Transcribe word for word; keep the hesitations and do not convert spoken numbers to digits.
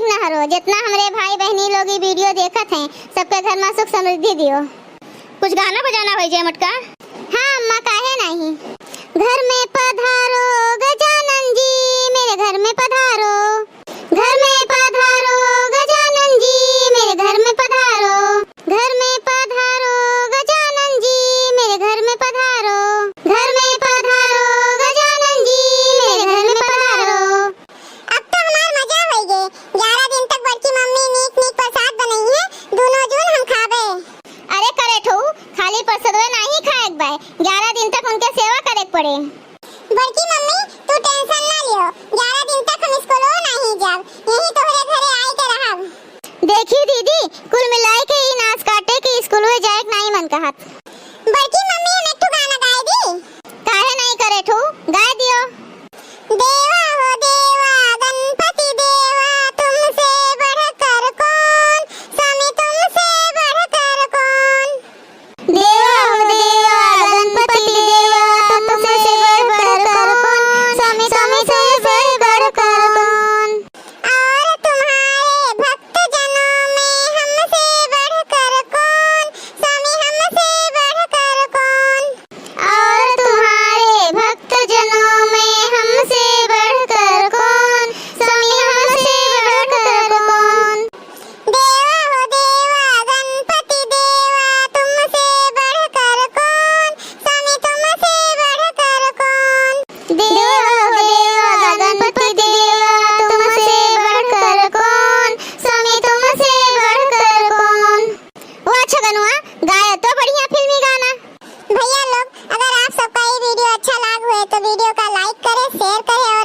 ना हरो, जितना हमरे भाई बहनी लोग ई video देखत हैं, सबके घर में सुख समृद्धि दियो। कुछ गाना बजाना होइ जाए मोटका। हाँ अम्मा, काहे नहीं। घर में पधारो गजानन जी, मेरे घर में पधारो। घर में पधारो गजानन जी, मेरे घर में पधारो। घर में पधारो गजानन जी, मेरे घर में पधारो। घर में पधारो गजानन जी, मेरे घर में पधारो। अब तो हमार मजा होइ गे। ग्यारह दिन तक बड़की मम्मी नीक नीक प्रसाद बनइहैं, दुनो जून हम खाबे। अरे करेठऊ, खाली प्रसादवे नाहीं खाएक बाय, ग्यारह दिन तक उनके सेवा करेक पड़े। बड़की मम्मी, तू tension ना लियो, ग्यारह दिन तक हम स्कूलो नाहीं जाब, यहीं तोहरे घरे आइके रहब। देखी दीदी, कुल मिलाइके ई नास काटे कि स्कूलवे जाएक नाहीं मन कहत। बड़की मम्मी, हम एक ठो गाना गाए दी? काहे नाहीं करेठऊ, गाए दियो। देवा हो देवा, गणपति देवा, तुमसे बढ़कर कौन, स्वामी तुमसे बढ़कर कौन। देवा हो देवा, गणपति देवा, तुमसे बढ़कर कौन, स्वामी तुमसे बढ़कर कौन। और तुम्हारे भक्तजनों में हमसे बढ़कर कौन, स्वामी हमसे बढ़कर कौन। और तुम्हारे भक्तजनों में हमसे बढ़कर कौन, स्वामी हमसे बढ़कर कौन। देवा हो देवा, गणपति देवा, तुमसे बढ़कर कौन, स्वामी तुमसे बढ़कर कौन। देवा हो देवा, गणपति देवा, तुमसे बढ़कर कौन, स्वामी तुमसे बढ़कर कौन। वाह छगनुआ, गाया तो बढ़िया फिल्मी गाना। भैया लोग, अगर आप सबका ई video अच्छा लाग हुए तो video का like करे, share करे